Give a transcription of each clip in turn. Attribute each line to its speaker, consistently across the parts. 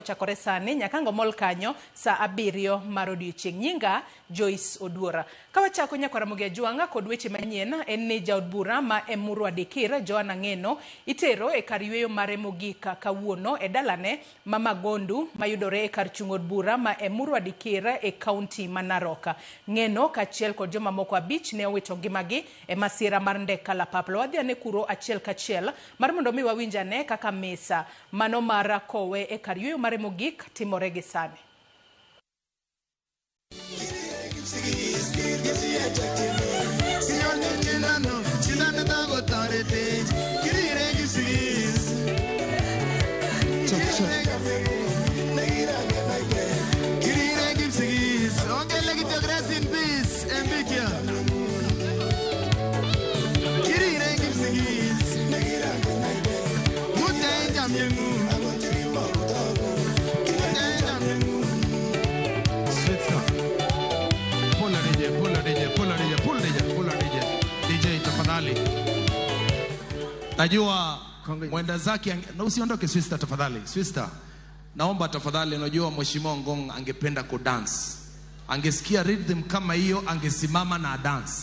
Speaker 1: Chakore sani nyaka ang' omol kanyo saa 7 mar odiochieng'. Nyinga Joyce Oduora. Ka wachako nyakwar Ramogi Ajwang' kod weche manyien en ni jaod bura ma Emurua Dikir Joanna Ng'eno itero e kar yueyo mare mogik kawuono e dalane ma Magondu mayudore e kar chung' od bura ma Emurua Dikir e kaunti ma Narok. Ng'eno kaachiel kod jomamoko 5 ne owito ngimagi e masira mar ndek kalapapla. Wadhi ane kuro achiel kachiel mar mondo mi wawinj ane kaka misa mano mar kowe e kar yueyo mare mogik timore gi sani.
Speaker 2: Najua mwenda zake na usiondoke sister tafadhali. Sister, naomba tafadhali, unajua Mheshimiwa Ngong angependa kudance. Angesikia rhythm kama hiyo angesimama na dance.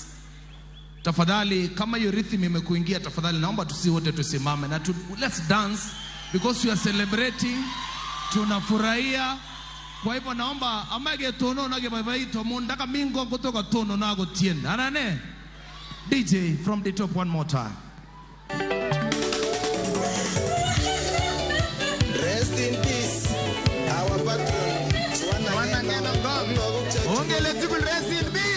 Speaker 2: Tafadhali kama hiyo rhythm imekuingia tafadhali naomba tusi wote tusimame na let's dance because we are celebrating, tunafurahia. Kwa hivyo naomba amage tono nage bye bye mundaka mingo kutoka tono nago tien. Anane? DJ from the top one more time.
Speaker 3: Rest in peace, our patron, Joanna Ng'eno Ngong.
Speaker 4: Ongele tukul rest in peace.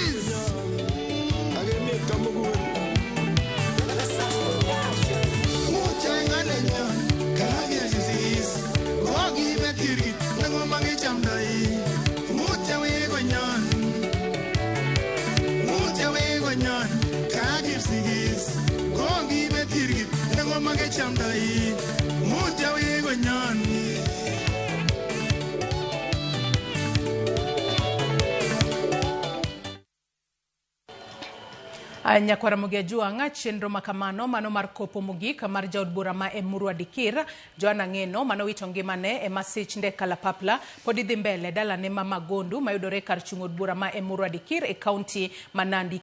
Speaker 1: Nyakwar Ramogi Ajwang' chenro makamano mano mar kopo mogik mar jaod bura ma Emurua Dikir Joanna Ng'eno mano wito ngimane e masich ndek kalapapla pod idhi mbele dalane ma Magondu mayudore kar chung' od bura ma Emurua Dikir e kaunti ma Nandi.